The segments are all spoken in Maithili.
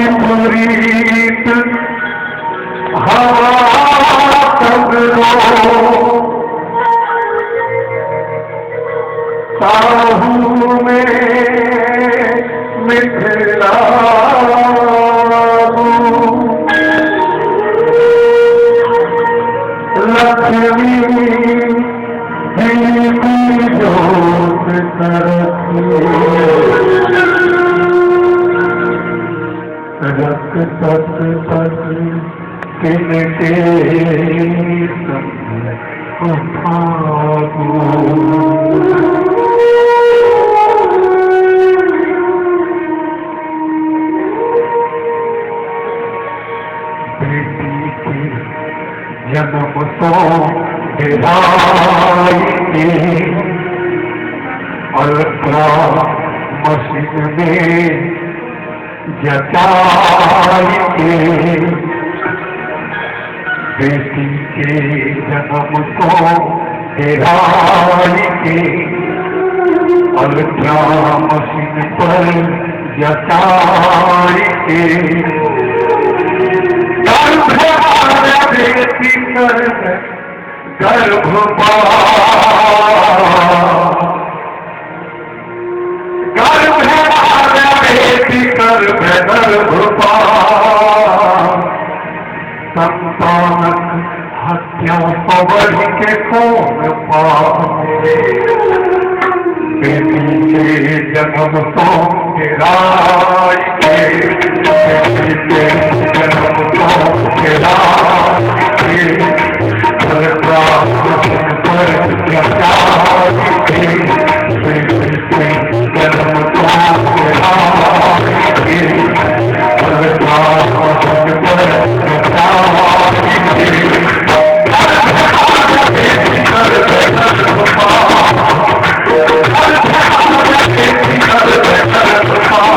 विपरीत हवा सगरो ताहू में मिथिला लक्ष्मी जी की जोत करती रख तक तक तिनके संग भागो। बेटी के जन्म सो डेराई के अल्ट्रा मशीन में जचाई के बेटी के जन्म सो डेराई के अल्ट्रा मशीन पर जचाई के बेटी कर बेटी कर गर्भपात संतानक हत्या पवड़ के कौन पाप। बेटी के जन्म सो डेराई के बेटी के जन्म सो डेराई के अल्ट्रा मशीन पर जचाई के बेटी के जन्म सो डेराई के अल्ट्रा मशीन पर जचाई के बेटी कर गर्भपात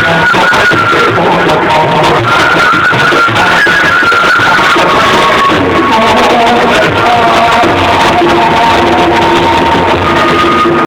জনম।